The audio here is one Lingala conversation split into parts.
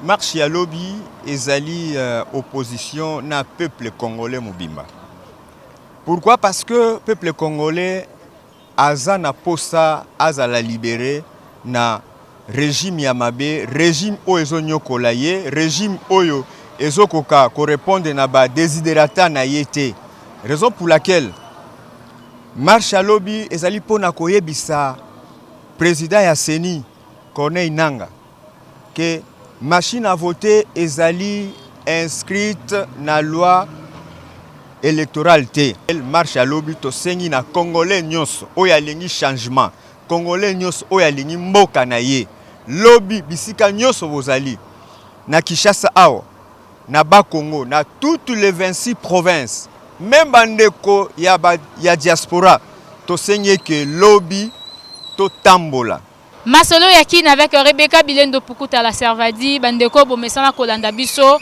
Marche ya lobi ezali opposition na peuple congolais mobimba. Pourquoi? Parce que peuple congolais aza na posa azala libere na regime ya mabe, regime oyo ezonyokola ye, regime oyo ezokoka korepondre na ba desiderata na ye te. Raison pour laquelle marche ya lobi ezali mpona koyebisa président ya CENI Corneille Nanga que machine à voter ezali inscrite na loi électorale te. Marche ya lobi, tosengi na Congolais nyonso oyo alingi changement, Congolais nyonso oyo alingi mboka na ye, lobi bisika nyonso bozali, na Kinshasa awa, na Bakongo, na toutes les 26 provinces, même bandeko ya diaspora, tosengi eke lobi totambola. Masolo ya Kine avec Rebecca Bilendo Pukuta la Servadi. Bandeko, bomesana kolanda biso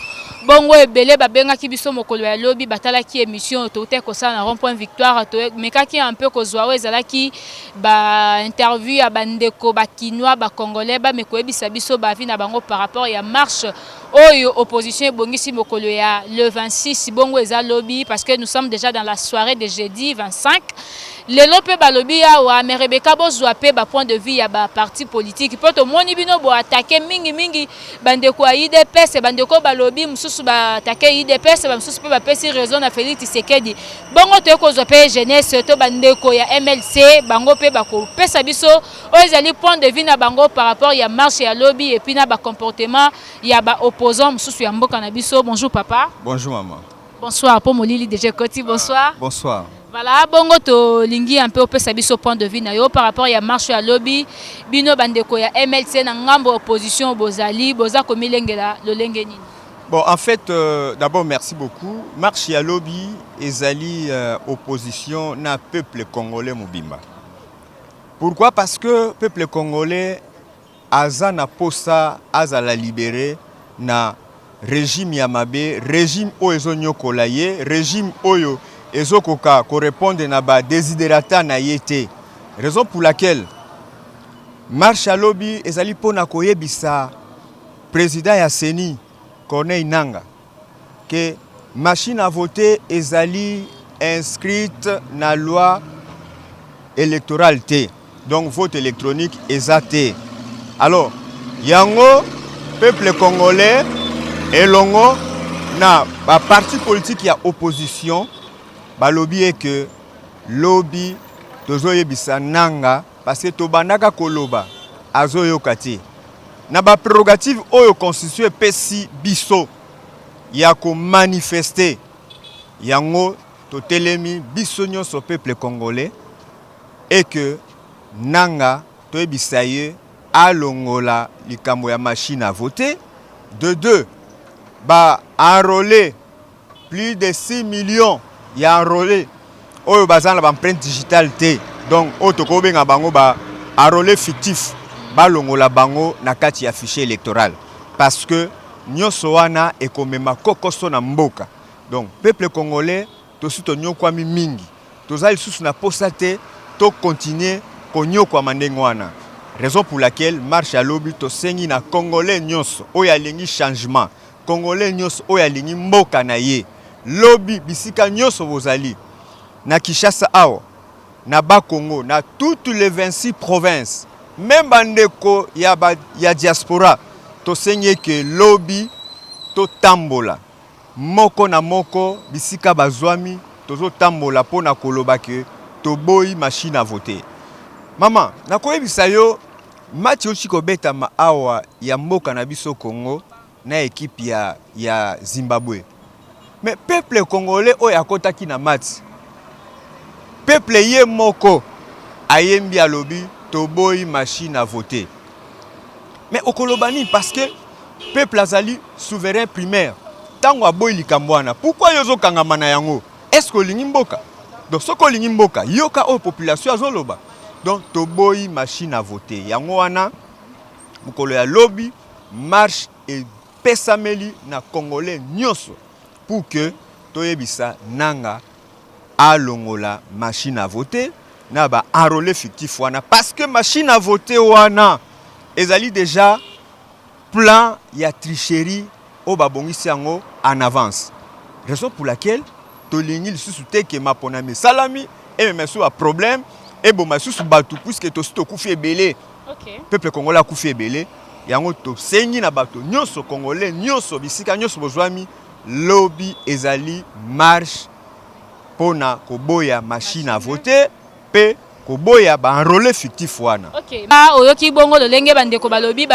bongo. Ebele babengaki biso mokolo ya lobi, batalaki émission touti kosala na rond point Victoire. Tomekaki un peu kozwa oyo ezalaki bainterview ya bandeko bakinois, bacongolais, bamekoyebisa biso baavis na bango par rapport ya marche oyo opposition ebongisi mokolo ya le 26. Bongo eza lobi, parce que nous sommes déjà dans la soirée de jeudi 25 lelo. Mpe balobi awa: "Mais Rebeka, bozwa mpe bapoint de vue ya baparti politique, mpo tomoni bino boattaquer mingimingi bandeko ya UDPS." Bandeko balobi, mosusu baattaquer UDPS, bamosusu mpe bapesi raison na Félix Tshisekedi. Bongo toye kozwa mpe jeunesse to bandeko ya MLC, bango mpe bakopesa biso oyo ezali point de vue na bango par rapport ya marche ya lobi et puis na bacomportement ya baopposant mosusu ya mboka na biso. Bonjour papa. Bonjour maman. Bonsoir, mpo molili déjà ekoti. Bonsoir. Bonsoir. Voilà, bongo tolingi un peu opesa biso point de vue na yo par rapport ya marche ya lobi. Bino bandeko ya MLC, na ngambo opposition, bozali boza komilengela lolenge nini? Bon, en fait, d'abord, merci beaucoup. Marche ya lobi ezali opposition na peuple congolais mobimba. Pourquoi? Parce que peuple congolais aza na posa azala libéré na régime ya mabe, régime oyo ezonyokola ye, régime oyo ezokoka korépondre na badesiderata na ye te. Raison pour laquelle marche ya lobi ezali mpona koyebisa président ya CENI Corneille Nanga que machine à voter ezali inscrite na loi électorale te, donc vote électronique eza te. Alors yango peuple congolais elongo na baparti politique ya opposition balobi eke lobi tozoyebisa Nanga, parce que tobandaka koloba, azoyoka te. Na baprérogative oyo constitution epesi biso ya komanifester, yango totelemi biso nyonso peuple congolais eke Nanga toyebisa ye alongola likambo ya machine à voter. De deux, baenrôlé plus de 6 millions ya enrôlé oyo baza na baempreinte digitale te, donc oyo tokobenga bango baenrôlé fictif, balongola bango na kati ya fichier électoral, parce que nyonso wana ekomema kokoso na mboka. Donc peuple congolais, tosi tonyokwami mingi, toza lisusu na posa te tocontinuer konyokwama ndenge wana. Raison pour laquelle marche ya lobi, tosengi na Congolais nyonso oyo alingi changement, Congolais nyonso oyo alingi mboka na ye, lobi bisika nyonso bozali, na Kinshasa awa, na Bakongo, na toutes les 26 provinces, même bandeko ya diaspora, tosengi eke lobi totambola moko na moko bisika bazwami. Tozotambola mpona koloba ke toboyi machine à voter. Mama, nakoyebisa yo, match osi kobetama awa ya mboka na biso Congo na ekipe ya Zimbabwe, mais peuple congolais oyo akɔtaki na match, peuple ye moko ayembi, alobi: "Toboyi machine à voter." Mais okoloba nini? Parce que peuple azali souverain primaire. Ntango aboyi likambo wana, pourquoi yo ozokangama na yango? Est ce que olingi mboka? Donc soki olingi mboka, yoka oyo population azoloba. Donc toboyi machine à voter. Yango wana mokolo ya lobi marche epesameli na Congolais nyonso pour que toyebisa Nanga alongola machine à voter na baenrôlé fictif wana, parce que machine à voter wana ezali déjà Plan ya tricherie oyo babongisi yango en avance. Raison pour laquelle tolingi lisusu te ke maponami esalami emema lisusu ba problème, eboma lisusu bato, puisque tosi tokufi ebele. Peuple congolais akufi ebele. Yango tosengi na bato nyonso, congolais nyonso, bisika nyonso bozwami, lobi ezali marche mpona koboya machine à voter mpe koboya ba enrôlé fictif wana. Ok, ba oyoki bongo lolenge bandeko balobi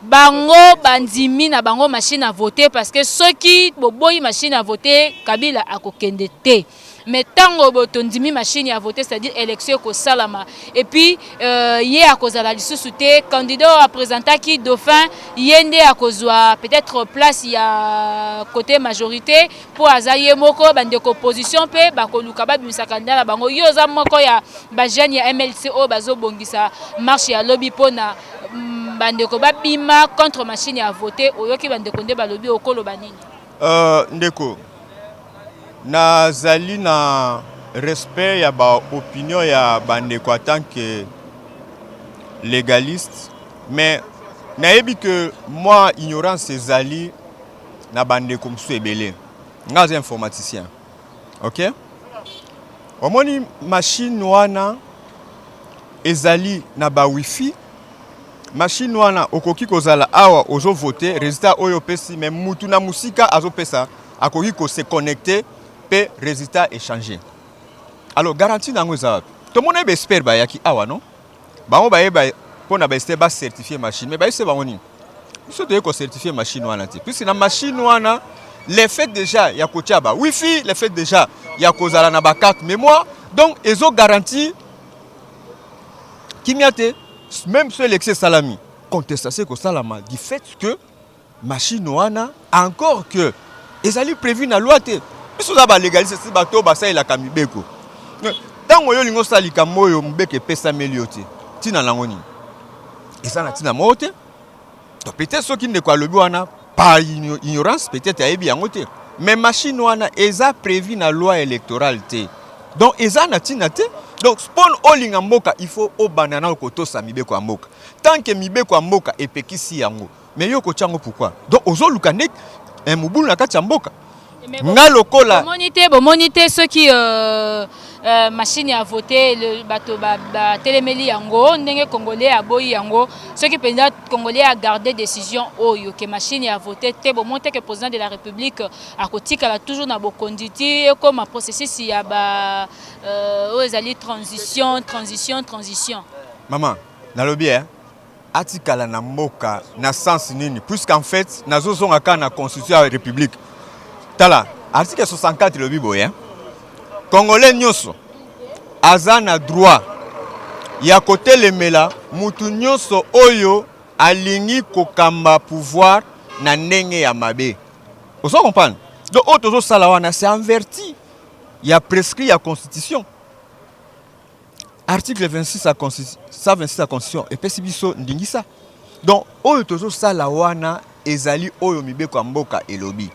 bango bandimi na bango machine à voter, parce que soki boboyi machine à voter, Kabila akokende te. Mais ntango tondimi machine ya voter, c'est-à-dire élection ekosalama, et puis ye akozala lisusu te candidat oyo apresentaki dauphin. Ye nde akozwa peut-être place ya côté majorité mpo aza ye moko. Bandeko opposition mpe bakoluka babimisa candidat na bango. Yo oza moko ya bajeune ya MLC oyo bazobongisa marche ya lobi mpona bandeko babima contre machine ya voter. Oyoki bandeko nde balobi, okoloba nini? Ndeko, nazali na respect ya baopinion ya bandeko en tant que légaliste, mais nayebi ke mwa ignorance ezali na bandeko mosusu ebele. Nga aza informaticien, ok? Omoni, machine wana ezali na ba wifi. Machine wana, okoki kozala awa, ozovote, résultat oyo opesi, mais mutu na mosika azopesa akoki kose connecter mpe résultat échanger. Alors garantie na yango eza wapi? Tomoni baexpert bayaki awa, non? Bango bayeba mpo na baexpert bacertifie machine, mais bayebisi bango nini? Biso toyei kocertifie machine wana te, puisque na machine wana, le fait déjà ya kotia ba wifi, le fait déjà ya kozala na bacarte mémoire, donc ezogarantir kimia te. Même so élection esalami, contestation ekosalama du fait que machine wana, encore que ezali prévu na loi te. Biso oza balégaliste, si bato oyo basalelaka mibeko. Ntango oyo olingi osala likambo oyo mobeko epesameli yo te, ntina nango nini? Eza na ntina moko te. To peut-être soki ndeko alobi wana par ignorance, peut-être ayebi yango te, mais machine wana eza prévu na loi électorale te, donc eza na ntina te. Donc mpona olinga mboka, il faut obanda na kotosa mibeko ya mboka. Tant que mibeko ya mboka epekisi yango, mais yo kotia yango pourquoi? Donc ozoluka nde mobulu na kati ya mboka. Nga lokola Bomoni te soki machine ya vote, bato batelemeli yango ndenge congolais aboyi yango, soki mpenza congolais agarde décision oyo ke machine ya vote te, bomoni te ke président de la République akotikala toujours na bokonzi ti ekoma processus ya ba oyo ezali transition, transition, transition? Mama, nalobi atikala na mboka na sens nini? Puisqu'en fait nazozonga kaka na constitution ya République. Tala article 64, elobi boye: congolais nyonso aza na droit ya kotelemela mutu nyonso oyo alingi kokamba pouvoir na ndenge ya mabe. Ozo comprendre? Donc oyo tozosala wana, c'est en vertu ya prescrit ya constitution. Article 26 ya 126 ya constitution epesi biso ndingisa. Donc oyo tozosala wana ezali oyo mibeko ya mboka elobi.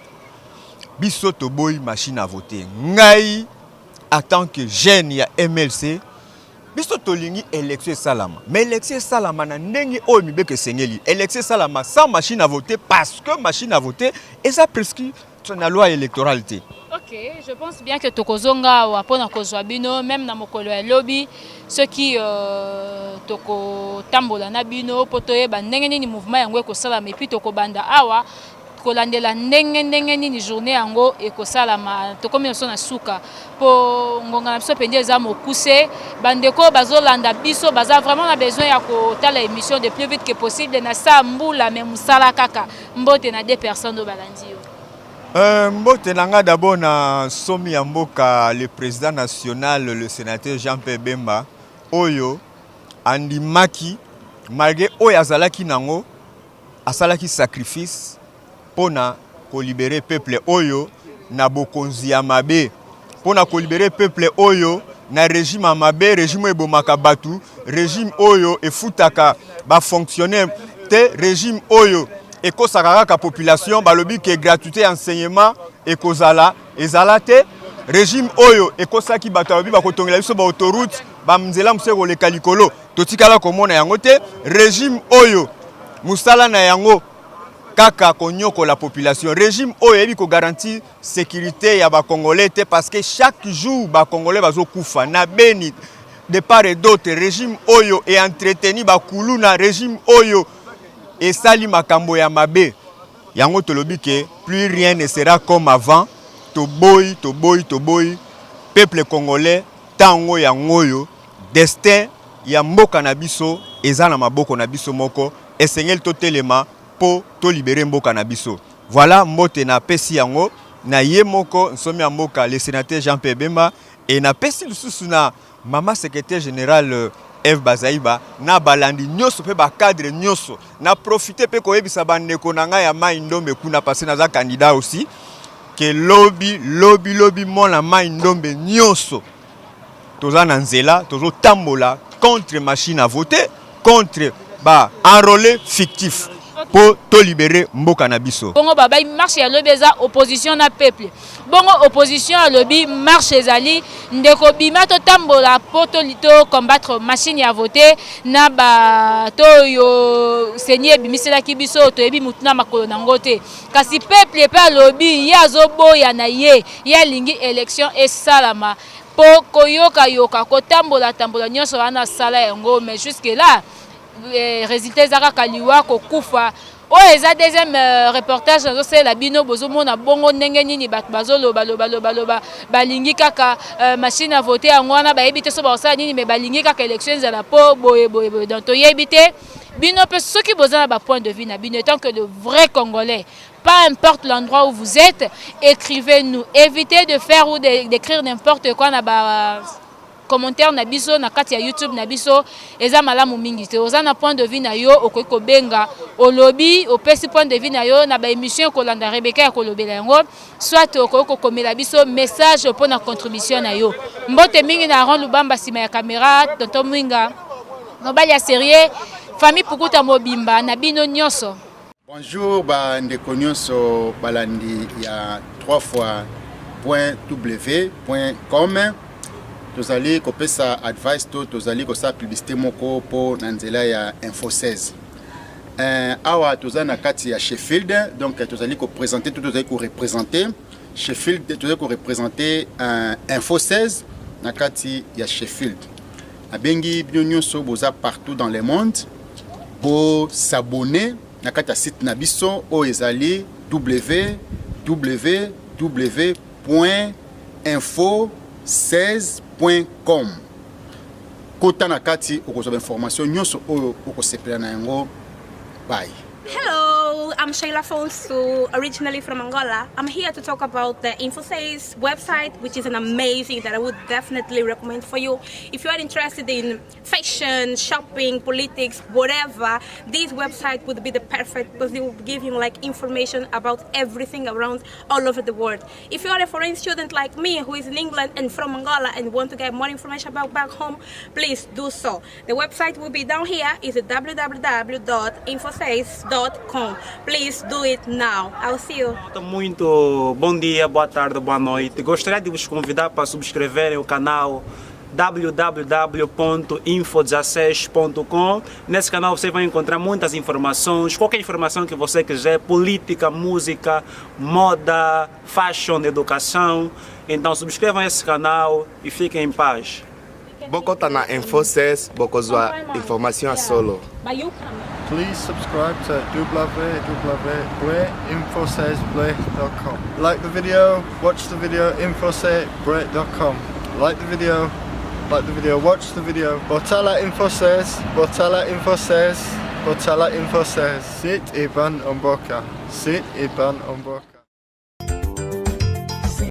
Biso toboyi machine à voter. Ngai en tant que jeune ya MLC, biso tolingi élection esalama, mais élection esalama na ndenge oyo mibeko esengeli. Élection esalama sans machine à voter, parce que machine à voter eza prescrit na loi électorale te. Ok, je pense bien que tokozonga awa mpona kozwa bino même na mokolo ya lobi, soki tokotambola na bino mpo toyeba ndenge nini mouvement yango ekosalama, et puis tokobanda awa kolandela ndenge nini journée yango ekosalama. Tokomi biso na suka mpo ngonga na biso mpenza eza mokuse. Bandeko bazolanda biso baza vraiment na besoin ya kotala émission de plus vite que possible na saa mbula, mais mosala kaka. Mbote na deux personnes oyo balandi yo. Mbote na nga d'abord na somi ya mboka, le président national, le sénateur Jean-Pierre Bemba, oyo andimaki malgré oyo azalaki nango, asalaki sacrifice mpona kolibérer peuple oyo na bokonzi ya mabe, mpona kolibérer peuple oyo na régime ya mabe, régime oyo ebomaka bato, régime oyo efutaka bafonctionnaire te, régime oyo ekosaka kaka population. Balobi ke gratuité ya enseignement ekozala, ezala te. Régime oyo ekosaki bato, balobi bakotongela biso baautoroute, banzela mosusu ekoleka likolo, totikala komona yango te. Régime oyo mosala na yango Kaka konyokola population. Régime oyo eyebi kogarantir sécurité ya bacongolais te, parce que chaque jour bacongolais bazokufa na Beni, de part et d'autre. Régime oyo eentreteni bakuluna, régime oyo esali makambo ya mabe. Yango tolobi ke plus rien ne sera comme avant. Toboyi, toboyi, toboyi. Peuple congolais, ntango yango oyo, destin ya mboka na biso eza na maboko na biso moko. Esengeli totelema mpo tolibérer mboka na biso. Voilà, mbote napesi yango na ye moko nsomi ya mboka, le sénateur Jean Pierre Bemba, e napesi lisusu na mama secrétaire général Eve Bazaiba, na balandi nyonso mpe bacadre nyonso. Na profite mpe koyebisa bandeko na ngai ya Mai Ndombe kuna, parce naza candidat aussi, ke lobi, lobi, lobi, mwana Mai Ndombe nyonso, toza na nzela, tozotambola contre machine à voter, contre ba enrôlé fictif, mpo tolibérer mboka na biso. Bongo babai marche ya lobi eza opposition na peuple. Bongo opposition alobi marche ezali ndeko bima, totambola mpo tocombattre machine ya vote na bato oyo CENI ebimiselaki biso. Toyebi mutu na makolo nango te. Kasi peuple mpe alobi ye azoboya na ye, ye alingi élection esalama mpo koyokayoka, kotambola-tambola nyonso wana asala yango, mais jusque là résultat eza kaka liwa, kokufa. Oyo eza deuxième reportage nazosalela bino. Bozomona bongo ndenge nini bato bazoloba loba loba loba. Balingi kaka machine à voter yango wana, bayebi te so bakosala nini, mais balingi kaka élection ezala mpo boye boye boye. Donc toyebi te, bino mpe soki boza na bapoint de vue na bino étant que de vrai Congolais, peu importe l'endroit où vous êtes, écrivez-nous. Évitez de faire ou d'écrire n'importe quoi na ba commentaire na biso na kati ya YouTube na biso. Eza malamu mingi te. Oza na point de vue na yo, okoki kobenga, olobi, opesi point de vue na yo na baémission ekolanda, Rebeka ya kolobela yango, soit okoki kokomela biso message mpona contribution na yo. Mbote mingi na Aron Lubamba nsima ya caméra, tonton Mwinga, mobali ya sérieux, famille Pukuta mobimba na bino nyonso. Bonjour bandeko nyonso balandi ya 3 fois point w point com. Tozali kopesa advice to tozali kosala publicité moko mpo na nzela ya Info 16. Awa toza na kati ya Sheffield, donc tozali koprésente to tozali koreprésente Sheffield, tozali koreprésente Info 16 na kati ya Sheffield. Abengi bino nyonso boza partout dans le monde, bos'abonner na kati ya site na biso oyo ezali www.info16.com. Kota na kati, okozwa bainformation nyonso oyo okosepela na yango. Bye. Hello, I'm Sheila Fonsu, originally from Angola. I'm here to talk about the Infosys website, which is an amazing that I would definitely recommend for you. If you are interested in fashion, shopping, politics, whatever, this website would be the perfect because it will give you like information about everything around all over the world. If you are a foreign student like me who is in England and from Angola and want to get more information about back home, please do so. The website will be down here, is www.infosys.com. Please do it now. I'll see you. Muito bom dia, boa tarde, boa noite. Gostaria de vos convidar para subscreverem o canal www.info16.com. Nesse canal você vai encontrar muitas informações, qualquer informação que você quiser, política, música, moda, fashion, educação. Então subscrevam esse canal e fiquem em paz. Bokota na Info 16, bokozwa information ya solo. Please subscribe to www.info16.com. Like the video, watch the video, info16.com. Like the video, watch the video. Botala Info 16, Botala Info 16, Botala Info 16. Sit Iban Omboka. Sit Iban Omboka.